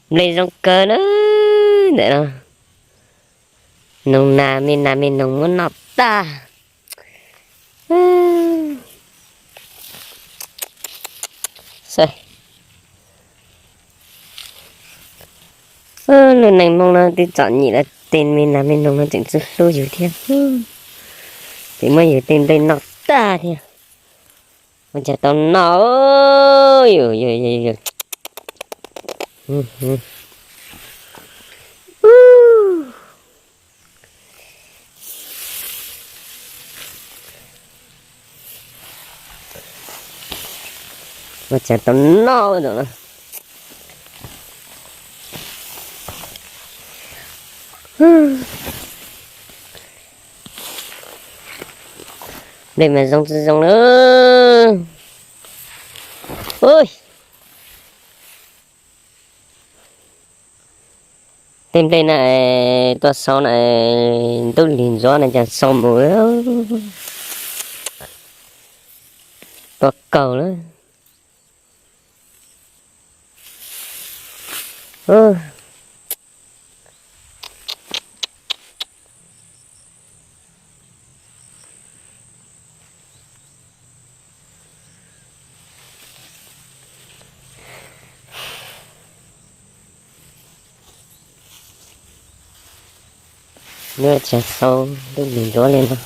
Nplej zoo kawg na, ntawm no. Noog nas me nas me noog muab noj tag. Lub neej Hmoob no twb txom nyem lawm, tej me nas me noog no tseem txawj hlub yus thiab. Tseem muab yus tej nplej noj tag thiab. Ua cas tau noj. Ua cas tau noj no. Nplej mas zoo tsis zoo lawm. Tej nplej na, tuaj sau na, ntub lig ntxuav na cas sau mus tua kaug lawm. Nws tseem sau ntub lig ntxuav li no.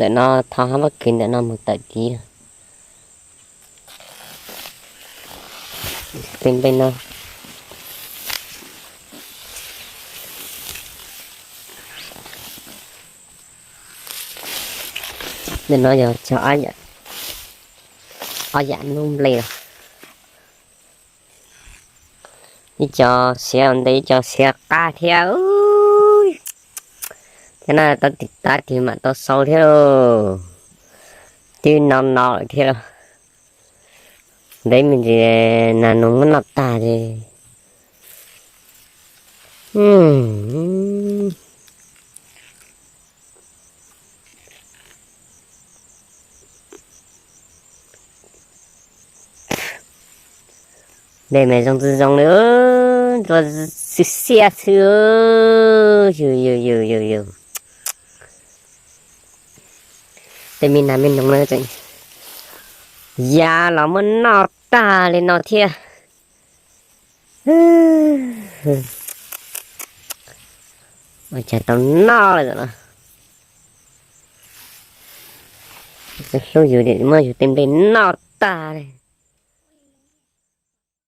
Ntawm no, thov hab pab kws ntawm no mus tawm tid. Tej nplej no, ntawm no yog cog ob yam nub nplej. Ib co siav ua ntej ib co siav qab thiab. Thiab no tau tiv tav twg mam tau sau thiab lauj. Twb no no lawm thiab lauj. Ntev me ntsis nas noog muab noj tag li. Nplej mas zoo tsis zoo li, ntxuav xiab xiab xwb. Yus yus yus yus yus. Tej me nas me noog no tseem ya los muab noj tag li no thiab. Ua cas tau noj lawm no. Hlub yus, muab yus tej nplej noj tag li.